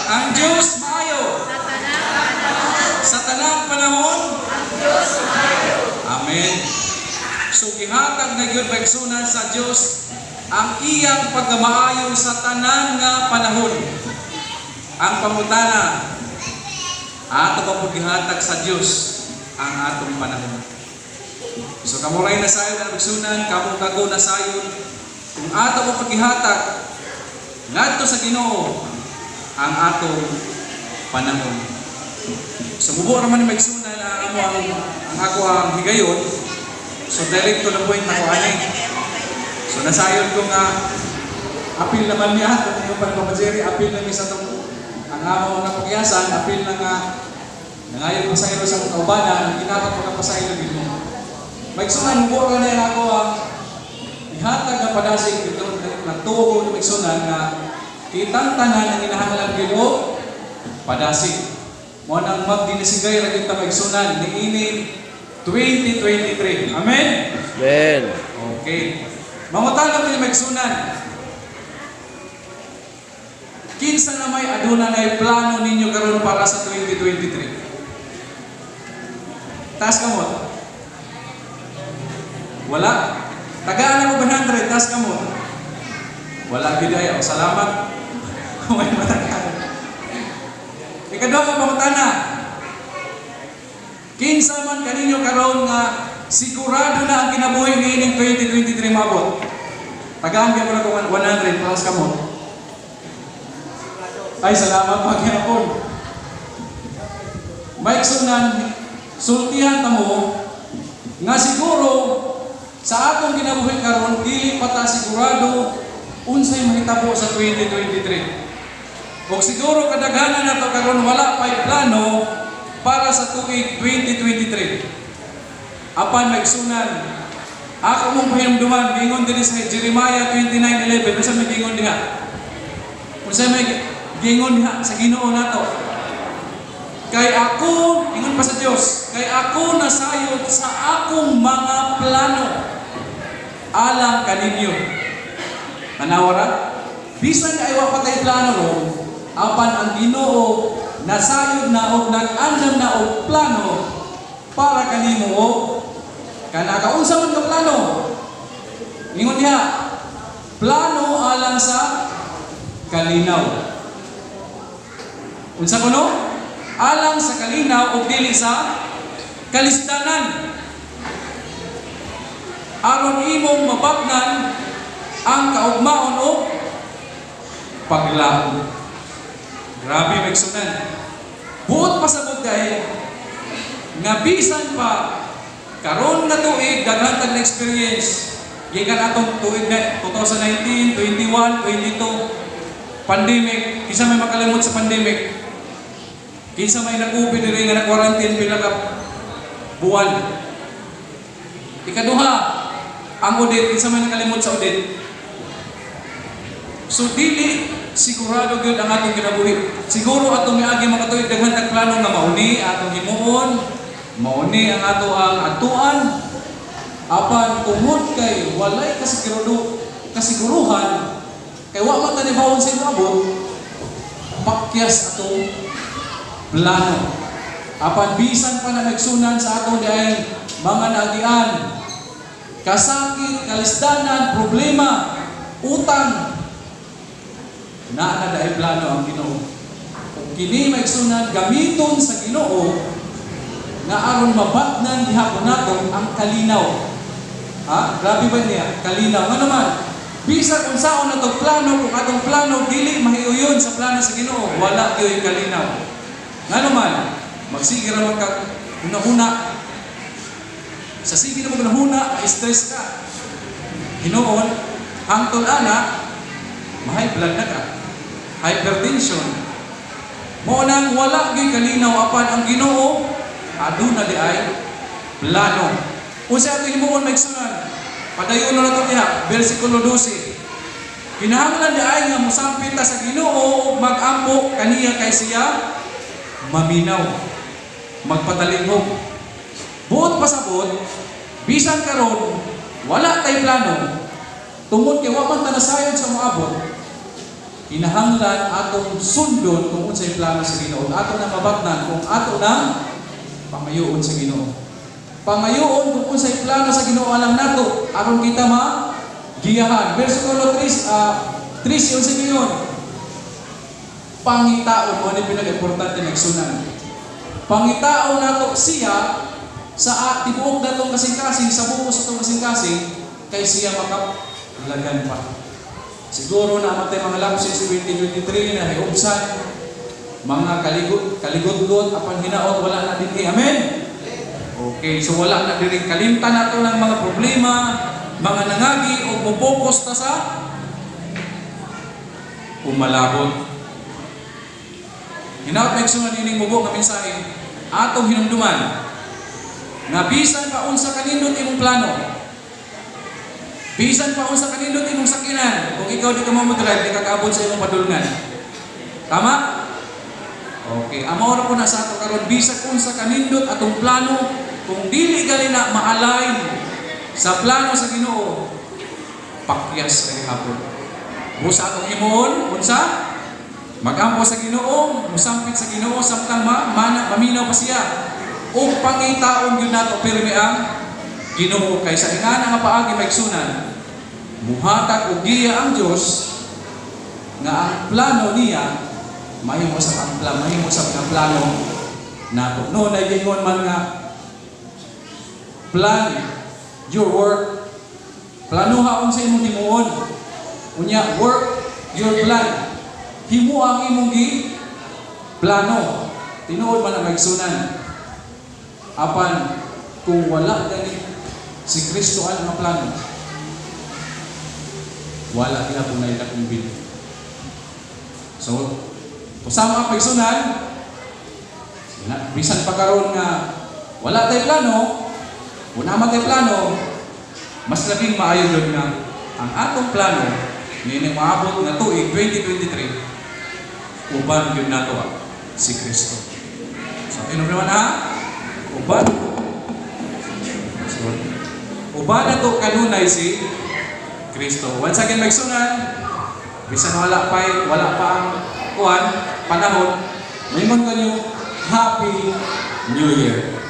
Ang Diyos maayo. Sa tanang panahon. Amen. So gihatag na gyud, maigsunan, sa Dios ang iyang pagkamaayo sa tanan nga panahon. Ang pangutana, ato ba pud gihatag sa Dios ang atong panahon? So kamo ray nasayon na maigsunan, kamo kago nasayon kung ato ba paggihatag ngadto sa Ginoo ang atong panahon. So mubo naman ni, maigsunan, ang amo ang ako ang higayon. So direct to the point na ko ani. So nasayon ko nga apil naman niya kung yung pa Jerry, apil na mi sa tong ang amo mga pagyasan, apil na nga nangayon pasaylo sa mga kaubanan, ang ginapat mga pasaylo gid mo. Maigsunan, mubo ra na ako ang ihatag nga padasig dito. Nagtuo ko ni, maigsunan, nga kitang tanan ang ginahanglan gyud og padasig. Mo nang magdinisigay ra gyud ta, maigsunan, niining 2023. Amen. Amen. Okay. Mangutana ko ni, maigsunan. Kinsa na may aduna na plano ninyo karon para sa 2023? Taas kamot. Wala. Tagaan na mo 100, taas kamot. Wala gid ay. O, salamat. Kung may matagaan. Ikaduha ka pangutana. Kinsa man kaninyo karon nga sigurado na ang kinabuhi niining 2023 maabot? Tagaan gyud mo na kung 100, taas kamot. Ay, salamat paghapon. Maigsunan, sultihan ta mo nga siguro sa atong kinabuhi karon dili pa ta sigurado unsay mahitabo sa 2023. Ug siguro kadaghanan nato karon wala pa'y plano para sa tuig 2023. Apan maigsunan, ako mong pahinumduman, gingon dinhi sa Jeremiah 29:11, unsa may gingon diha? Unsa may gingon diha sa Ginoo nato? Kay ako, ingon pa sa Dios, kay ako nasayod sa akong mga plano alang kaninyo. Tanawa ra? Bisan ay wa pa tay plano ron, apan ang Ginoo nasayod na og nag-andam na og plano para kanimo o kanaka. Unsa man ka plano? Ingon diha, plano alang sa kalinaw. Unsa kuno? Alang sa kalinaw ug dili sa kalisdanan. Aron imong mabaknan ang kaugmaon o paglaom. Grabe, maigsunan. Buot pasabot kay nga bisan pa karon nga tuig daghan tag na experience gikan atong tuig na 2019, 21, 22, pandemic. Kinsa may makalimot sa pandemic? Kinsa may na-COVID diri nga na-quarantine pila ka buwan? Ikaduha, ang audit. Kinsa may nakalimot sa audit? So dili sigurado gyud ang atong kinabuhi. Siguro atong miagi mga tuig daghan tag plano nga mauni atong himuon, mauni ang ato ang atuan. Apan tungod kay walay kasigurado, kasiguruhan kay wa man ta nibawon sa inabot, pakyas atong plano. Apan bisan pa na, nagsunan, sa atong diay mga naagian, kasakit, kalisdanan, problema, utang, naa na diay plano ang Ginoo. Ug kini, maigsunan, gamiton sa Ginoo nga aron mabatnan gihapon nato ang kalinaw. Ha? Grabe ba niya? Kalinaw. Nga naman, bisan unsaon nato plano, kung atong plano dili mahiuyon sa plano sa Ginoo, wala gyud kalinaw. Nga naman, magsige ra man kag hunahuna. Sa sige na mo hunahuna, stress ka. Hinuon, hangtod ana, ma-high blood na ka. Hypertension. Mao nang wala gyud kalinaw, apan ang Ginoo aduna di ay plano. Unsa ato himuon, maigsunan? Padayon na nato diha, versikulo 12. Kinahanglan di ay nga mosampit ta sa Ginoo ug mag-ampo kaniya kay siya maminaw, magpatalinghog. Buot pasabot, bisan karon wala tay plano, tungod kay wa man ta nasayod sa moabot, Kinahanglan atong sundon kung unsay plano sa Ginoo. Ato na mabatnan kung ato na pangayoon sa Ginoo. Pangayoon kung unsay plano sa Ginoo alang nato aron kita ma giyahan. Versikulo 3, 3 yun sa Ginoo. Pangitaon mo ni pinaka-importante, nagsunan. Pangitaon nato siya sa tibuok natong kasing-kasing, sa buos atong kasing-kasing, kay siya makalagan pa. Siguro na amatay mga lapses 2023 na hiubsan, mga kaligot, kaligodgot, apan hinaot, wala na dinhi. Amen? Okay, so wala na diri, kalimtan nato ng mga problema, mga nangagi, o mo-focus ta sa umalabot. Hinaot may sunan ining mubo nga mensahe, atong hinumduman nga bisan pa unsa kanindot imong plano, bisan pa unsa kanindot imong sakinan, kung ikaw di ka mo drive, di ka kaabot sa imong padulngan. Tama? Okay, amo ra po na sa ato karon, bisan unsa kanindot atong plano, kung dili gali na ma-align sa plano sa Ginoo, pakyas ra gihapon. Busa atong himuon, unsa? Magampo sa Ginoo, musampit sa Ginoo samtang maminaw pa siya. O pangitaon gyud nato pirmi ang Ginoo kay sa ingana nga paagi, maigsunan, muhatag og giya ang Dios nga ang plano niya mahimo sa ang plano, mahimo sa nga plano nato. No, nagingon man nga plan your work. Planuha unsa imong himuon. Unya, work your plan. Himo ang imong gi plano. Tinuod man ang, maigsunan. Apan kung wala gani si Kristo ang nga plano, wala gihapon na dakong bilin. So, kusama paigsunan, na, bisan pa karon nga wala tay plano, wala man tay plano, mas labing maayo gyud nga ang atong plano niining maabot nga tuig 2023, uban gyud nato si Kristo. So, tinuod ha? Uban. Sorry. Uban nato kanunay si Kristo. Once again, maigsunan, bisan wala pa ang kuan panahon, maingon kanyo, Happy New Year.